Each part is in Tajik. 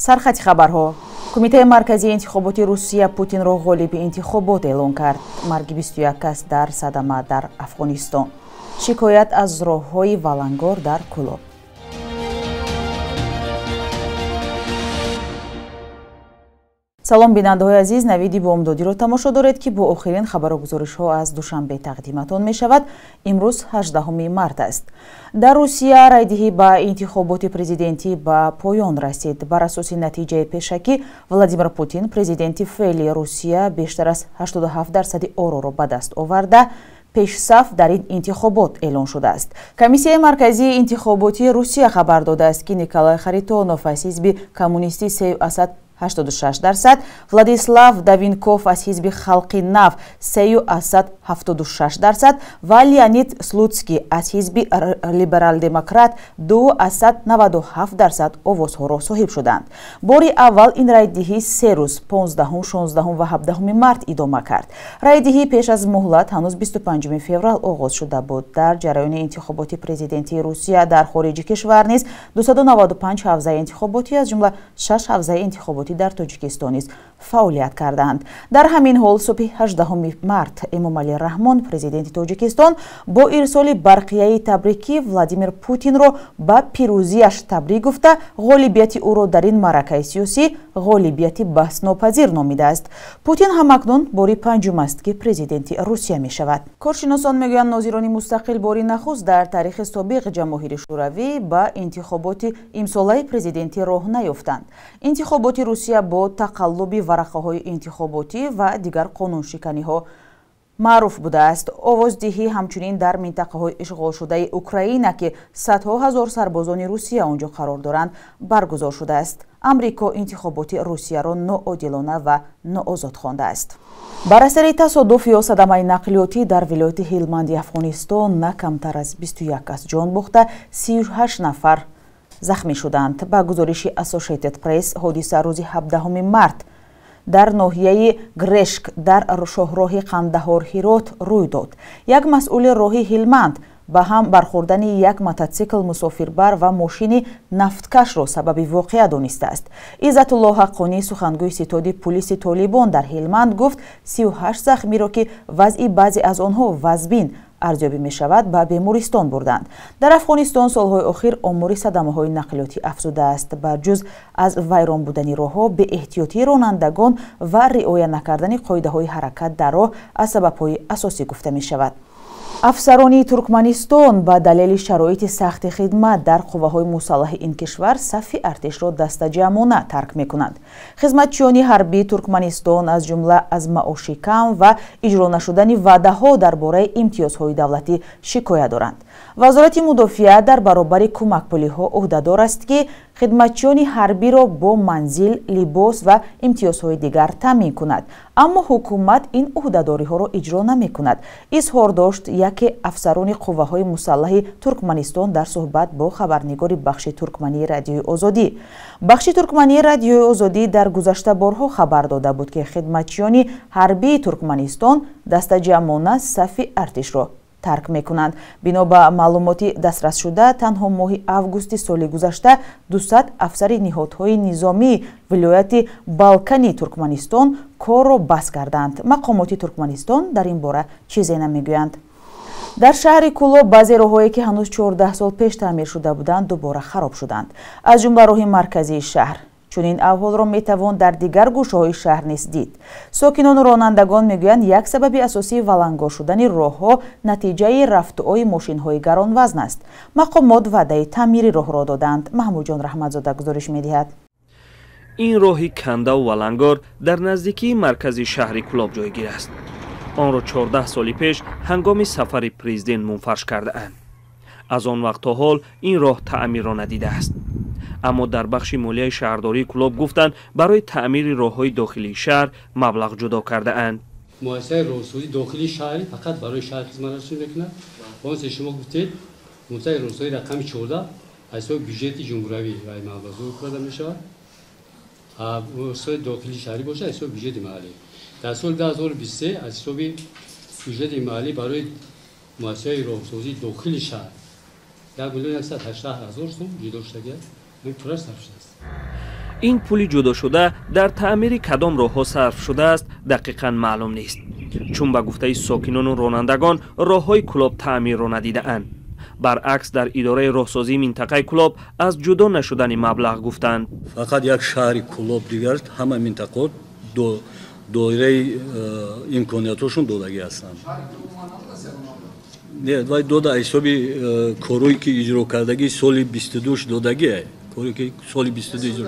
Сархати хабарҳо. Кумитаи марказии интихоботи Русия Путинро ғолиби интихобот эълон кард. Марги 21 кас дар садама дар Афғонистон. Шикоят аз роҳҳои валангор дар Кӯлоб. Салом, бинандаҳои азиз, навиди бомдодиро тамошо доред, ки бо охирин хабару гузоришҳо аз Душанбе тақдиматон мешавад. Имрӯз 18 март аст. Дар Русия райдиҳӣ ба интихоботи президентӣ ба поён расид. Бар асоси натиҷаи пешакӣ Владимир Путин, президенти феълии Русия, бештар аз 87% ороро ба даст оварда, пешсаф дар ин интихобот эълон шудааст. Комиссияи марказии интихоботии Русия хабар додааст, ки Николай Харитонов аз ҳизби коммунистӣ 3,86%, Владислав Давинков аз ҳизби халқи нав 3,76% ва Леонид Слуцкий аз ҳизби либерал-демократ 2,97% овозҳоро соҳиб шуданд. Бори аввал ин райдиҳӣ се рӯз 15, 16 ва 17 март идома кард. Райдиҳӣ пеш аз муҳлат ҳанӯз 25 феврал оғоз шуда буд. Дар ҷараёни интихоботи президентии Русия дар хориҷи кишвар низ 295 ҳавзаи интихоботӣ, аз ҷумла 6 ҳавзаи интихоботӣ дар Тоҷикистон низ фаъолият карданд. Дар ҳамин ҳол субҳи 18 март Эмомалӣ Раҳмон, президенти Тоҷикистон, бо ирсоли барқияи табрикӣ Владимир Путинро ба пирӯзиаш табрик гуфта, ғолибияти ӯро дар ин маъракаи сиёсӣ ғолибияти баҳснопазир номидааст. Путин ҳамакнун бори панҷум аст, ки президенти Русия мешавад. Коршиносон мегӯянд, нозирони мустақил бори нахуст дар таърихи собиқ Ҷамоҳири Шӯравӣ ба интихоботи имсолаи президентӣ роҳ наёфтанд. Интихоботи Русия бо тақаллуби варақаҳои интихоботӣ ва дигар қонуншиканиҳо маъруф будааст. Овоздиҳӣ ҳамчунин дар минтақаҳои ишғолшудаи Украина, ки садҳо ҳазор сарбозони Русия он ҷо қарор доранд, баргузор шудааст. Амрико интихоботи Русияро ноодилона ва ноозод хондааст. Бар асари тасодуф ё садамаи нақлиётӣ дар вилояти Ҳилманди Афғонистон на камтар аз 21 кас ҷон бохта, 38 нафар захмӣ шуданд. Ба гузориши Associated Press, ҳодиса рӯзи 17 март дар ноҳияи Грешк дар шоҳроҳи Қандаҳор-Ҳирот рӯй дод. Як масъули роҳи Ҳилманд ба ҳам бархӯрдани як мототсикл мусофирбар ва мошини нафткашро сабаби воқеа донистааст. Иззатулло Ҳаққонӣ, сухангӯи ситоди пулиси Толибон дар Ҳилманд, гуфт 38 захмиро, ки вазъи баъзе аз онҳо вазбин арзёбӣ мешавад, ба бемористон бурданд. Дар Афғонистон солҳои охир омори садамаҳои нақлиётӣ афзудааст. Бар ҷуз аз вайрон будани роҳҳо, беэҳтиётии ронандагон ва риоя накардани қоидаҳои ҳаракат дар роҳ аз сабабҳои асосӣ гуфта мешавад. Афсарони Туркманистон ба далели шароити сахти хидмат дар қувваҳои мусаллаҳи ин кишвар сафи артишро дастаҷамъона тарк мекунанд. Хизматчиёни ҳарбии Туркманистон аз ҷумла аз маоши кам ва иҷро нашудани ваъдаҳо дар бораи имтиёзҳои давлатӣ шикоят доранд. Вазорати мудофиа дар баробари кӯмакпулиҳо ӯҳдадор аст, ки хидматчиёни ҳарбиро бо манзил, либос ва имтиёзҳои дигар таъмин кунад. Аммо ҳукумат ин ӯҳдадориҳоро иҷро намекунад. Изҳор дошт яке афсарони қувваҳои мусаллаҳи Туркманистон дар суҳбат бо хабарнигори бахши туркмании Радиои Озодӣ. Бахши туркмании Радиои Озодӣ дар гузашта борҳо хабар дода буд, ки хидматчиёни ҳарбии Туркманистон дастаҷамъона сафи артишро тарк мекунанд. Бино ба маълумоти дастрасшуда, танҳо моҳи августи соли гузашта 200 афсари ниҳодҳои низомии вилояти Балкани Туркманистон корро бас карданд. Мақомоти Туркманистон дар ин бора чизе намегӯянд. Дар шаҳри Кӯлоб баъзе роҳҳое, ки ҳанӯз 14 сол пеш таъмир шуда буданд, дубора хароб шуданд. Аз ҷумла роҳи марказии шаҳр. Чунин аҳволро метавон дар дигар гӯшаҳои шаҳр низ дид. Сокинону ронандагон мегӯянд, як сабаби асосии валангор шудани роҳҳо натиҷаи рафтуои мошинҳои гаронвазн аст. Мақомот ваъдаи таъмири роҳро доданд. Маҳмудҷон Раҳматзода гузориш медиҳад. Ин роҳи кандаву валангор дар наздикии маркази шаҳри Кӯлоб ҷойгир аст. Онро 14 соли пеш ҳангоми сафари президент мунфарш кардаанд. Аз он вақт то ҳол ин роҳ таъмирро надидааст. Аммо дар бахши молияи шаҳрдории Кӯлоб гуфтанд, барои таъмири роҳҳои дохилии шаҳр маблағ ҷудо кардаанд. Муассисаи роҳсозии дохилии шаҳрӣ фақат барои шаҳр хизматрасонӣ мекунад. Он се шумо гуфтед, муассисаи роҳсозии рақами 14 аз ҳисоби бюҷети ҷумҳуравӣ ва маблағгузорӣ карда мешавад. Муассисаи дохилии шаҳрӣ бошад аз ҳисоби бюҷети маҳаллӣ. Дар соли 2023 аз ҳисоби бюҷети маҳаллӣ барои муассисаи роҳсозии дохили шаҳр 1 180 000 сом ҷудо шудагиаст. Ин пурра сарф шудааст. Ин пули ҷудошуда дар таъмири кадом роҳҳо сарф шудааст, дақиқан маълум нест, чун ба гуфтаи сокинону ронандагон роҳҳои Кӯлоб таъмирро надидаанд. Баръакс, дар идораи роҳсозии минтақаи Кӯлоб аз ҷудо нашудани маблағ гуфтанд. Фақат як шаҳри Кӯлоб, дигар ҳама минтақаҳо доираи имкониятҳошон додагӣ ҳастанд. Не, вай дода ҳисоби корҳое ки иҷро кардагӣ соли 22 додагӣ, коре ки соли 22 иҷро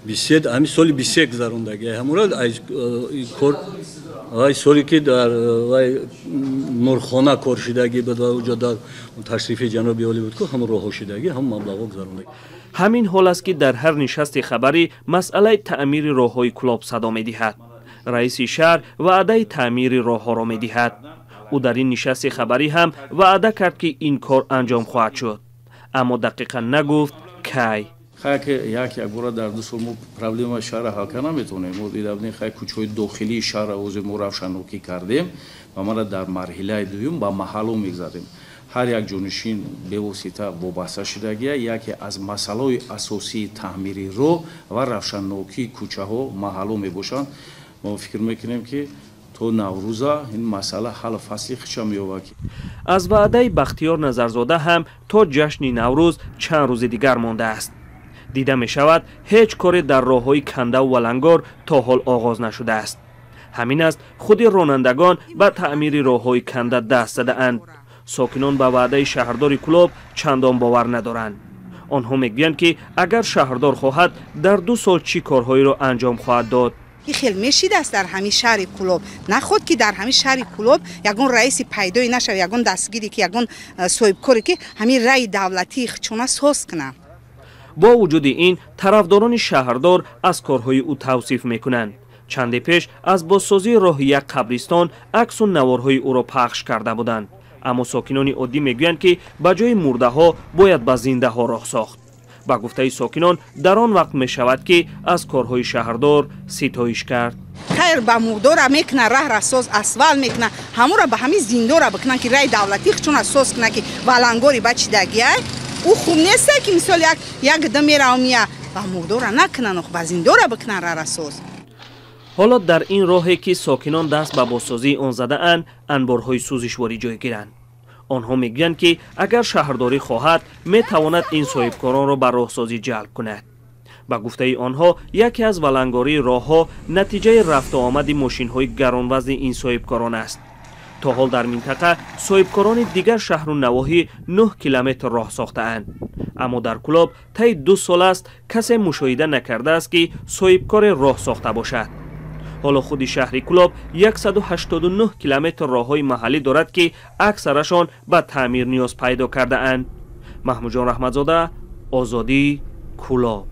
23, ҳамин соли 23 гузарондагӣ, ҳамура кор вай соли ки дар вай Нурхона кор шидагӣ буд ва уҷо дар ташрифи ҷаноби олӣ буд, ку ҳамун роҳҳо шидагӣ, ҳамун маблағҳо гузарондагӣ. Ҳамин ҳол аст, ки дар ҳар нишасти хабарӣ масъалаи таъмири роҳҳои Кӯлоб садо медиҳад. Раиси шаҳр ваъдаи таъмири роҳҳоро медиҳад. Ӯ дар ин нишасти хабарӣ ҳам ваъда кард, ки ин кор анҷом хоҳад шуд, аммо дақиқан нагуфт кай. Хай ки як якбора дар 2 сол мо проблемаи шаҳрро ҳал карда наметавонем. Мо дида будем, хай кӯчаҳои дохилии шаҳрро ҳозир мо равшаннокӣ кардем ва мара дар марҳилаи дуюм ба маҳалло мегзарем. Ҳар як ҷонишин бевосита вобаста шудагия. Яке аз масъалаҳои асосии таъмири роҳ ва равшаннокии кӯчаҳо маҳалло мебошанд. Мо фикр мекунем, ки то Наврӯза ин масъала ҳаллу фасли худша меёбад. Аз ваъдаи Бахтиёр Назарзода ҳам то ҷашни Наврӯз чанд рӯзи дигар мондааст. Дида мешавад, ҳеҷ коре дар роҳҳои кандаву валангор то ҳол оғоз нашудааст. Ҳамин аст, худи ронандагон ба таъмири роҳҳои канда даст задаанд. Сокинон ба ваъдаи шаҳрдори Кӯлоб чандон бовар надоранд. Онҳо мегӯянд, ки агар шаҳрдор хоҳад, дар 2 сол чӣ корҳоеро анҷом хоҳад дод. Хел мешидааст дар ҳамин шаҳри Кӯлоб. Наход ки дар ҳамин шаҳри Кӯлоб ягон раиси пайдое нашавад, ягон дастгире ки, ягон соҳибкоре ки ҳамин раи давлатии худшона соз кунад. Бо вуҷуди ин, тарафдорони шаҳрдор аз корҳои ӯ тавсиф мекунанд. Чанде пеш аз бозсозии роҳи як қабристон аксу наворҳои ӯро пахш карда буданд. Аммо сокинони оддӣ мегӯянд, ки ба ҷои мурдаҳо бояд ба зиндаҳо роҳ сохт. Ба гуфтаи сокинон, дар он вақт мешавад, ки аз корҳои шаҳрдор ситоиш кард. Хайр, ба мурдора мекуна, раҳра соз, асфалт мекуна, ҳамура ба ҳамин зиндора бикунан, ки раи давлатӣ худшона соз куна, ки валангори бачидагиай. Ӯ хуб неста, ки мисол як дам меравмия, ба мурдора накунан, ба зиндора бикунан раҳра соз. Ҳоло дар ин роҳе, ки сокинон даст ба бозсозии он задаанд, анборҳои сӯзишворӣ ҷойгиранд. Онҳо мегӯянд, ки агар шаҳрдорӣ хоҳад, метавонад ин соҳибкоронро ба роҳсозӣ ҷалб кунад. Ба гуфтаи онҳо, яке аз валангории роҳҳо натиҷаи рафтуомади мошинҳои гаронвазни ин соҳибкорон аст. То ҳол дар минтақа соҳибкорони дигар шаҳру навоҳӣ 9 километр роҳ сохтаанд. Аммо дар Кӯлоб таи 2 сол аст касе мушоҳида накардааст, ки соҳибкоре роҳ сохта бошад. Ҳоло худи шаҳри Кӯлоб 189 километр роҳҳои маҳаллӣ дорад, ки аксарашон ба таъмир ниёз пайдо кардаанд. Маҳмудҷон Раҳматзода, Озодӣ, Кӯлоб.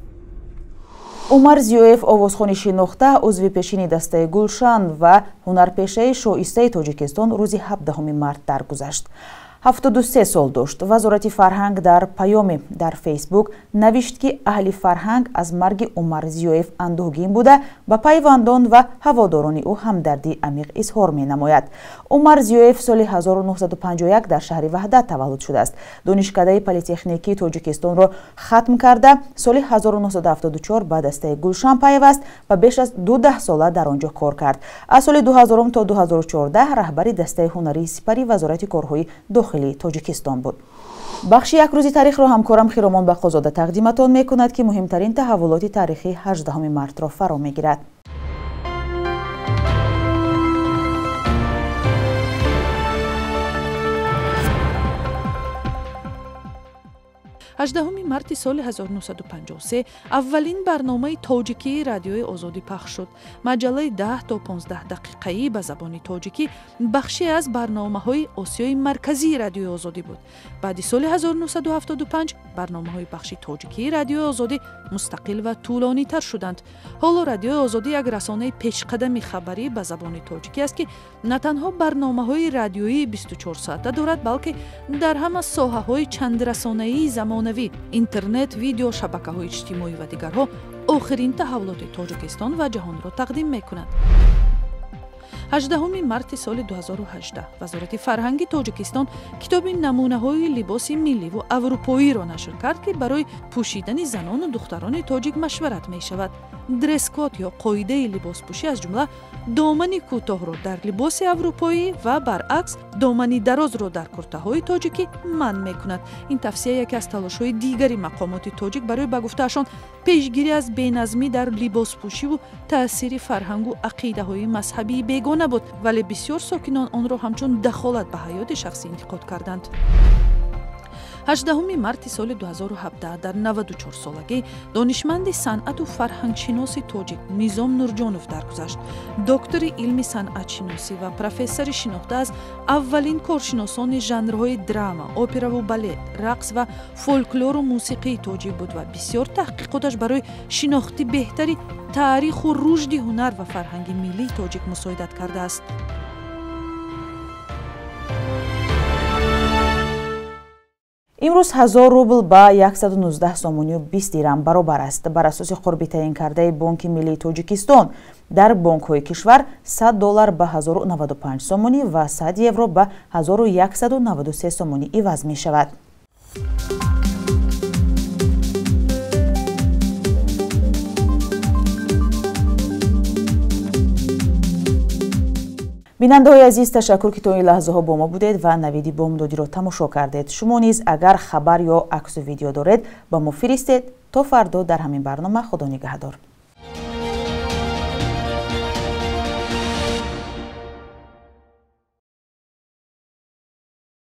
Умар Зиёев, овозхони шинохта, узви пешини дастаи Гулшан ва ҳунарпешаи шоистаи Тоҷикистон, рӯзи 17 март даргузашт. 73 сол дошт. Вазорати фарҳанг дар паёме дар Фейсбук навишт, ки аҳли фарҳанг аз марги Умар Зиёев андӯҳгин буда, ба пайвандон ва ҳаводорони ӯ ҳамдардии амиқ изҳор менамояд. Умар Зиёев соли 1951 дар шаҳри Ваҳдат таваллуд шудааст. Донишкадаи политехникии Тоҷикистонро хатм карда, соли 1974 ба дастаи Гулшан пайваст ва беш аз 12 сола дар он ҷо кор кард. Аз соли 2000 то 2014 раҳбари дастаи ҳунарии сипари Вазорати корҳои дохилии Тоҷикистон буд. Бахши як рӯзи таърихро ҳамкорам Хиромон Бақозода тақдиматон мекунад, ки муҳимтарин таҳаввулоти таърихии 18 мартро фаро мегирад. 18 марти соли 1953 аввалин барномаи тоҷикии Радиои Озодӣ пахш шуд. Маҷаллаи 10 то 15 дақиқаӣ ба забони тоҷикӣ бахше аз барномаҳои Осиёи Марказии Радиои Озодӣ буд. Баъди соли 1975 барномаҳои бахши тоҷикии Радиои Озодӣ мустақил ва тӯлонитар шуданд. Ҳоло Радиои Озодӣ як расонаи пешқадами хабарӣ ба забони тоҷикӣ аст, ки на танҳо барномаҳои радиоии 24 соата дорад, балки дар ҳама соҳаҳои чандрасонаии замонавӣ, интернет, видео, шабакаҳои иҷтимоӣ ва дигарҳо охирин таҳаввулоти Тоҷикистон ва ҷаҳонро тақдим мекунад. 18 марти соли 2018 Вазорати фарҳанги Тоҷикистон китоби намунаҳои либоси милливу аврупоиро нашр кард, ки барои пӯшидани занону духтарони тоҷик машварат мешавад. Дресс-код ё қоидаи либоспӯшӣ аз ҷумла домани кӯтоҳро дар либоси аврупоӣ ва баръакс домани дарозро дар куртаҳои тоҷикӣ манъ мекунад. Ин тавсия яке аз талошҳои дигари мақомоти тоҷик барои, ба гуфтаашон, пешгирӣ аз беназмӣ дар либоспӯшиву таъсири фарҳангу ақидаҳои мазҳабии бегона буд, вале бисёр сокинон онро ҳамчун дахолат ба ҳаёти шахсӣ интиқод карданд. 18 марти соли 2017 дар 94 солагӣ донишманди санъату фарҳангшиноси тоҷик Низом Нурҷонов даргузашт. Доктори илми санъатшиносӣ ва профессори шинохта аз аввалин коршиносони жанрҳои драма, операву балет, рақс ва фолклору мусиқии тоҷик буд ва бисёр таҳқиқоташ барои шинохти беҳтари таъриху рушди ҳунар ва фарҳанги миллии тоҷик мусоидат кардааст. Имрӯз 1000 рубл ба 119 сомонию 20 дирам баробар аст. Бар асоси қурби таъинкардаи Бонки миллии Тоҷикистон, дар бонкҳои кишвар 100 доллар ба 1095 сомонӣ ва 100 евро ба 1193 сомонӣ иваз мешавад. Бинандаҳои азиз, ташаккур, ки то ин лаҳзаҳо бо мо будед ва Навиди бомдодиро тамошо кардед. Шумо низ агар хабар ё аксу видео доред, ба мо фиристед. То фардо дар ҳамин барнома, худо нигаҳдор.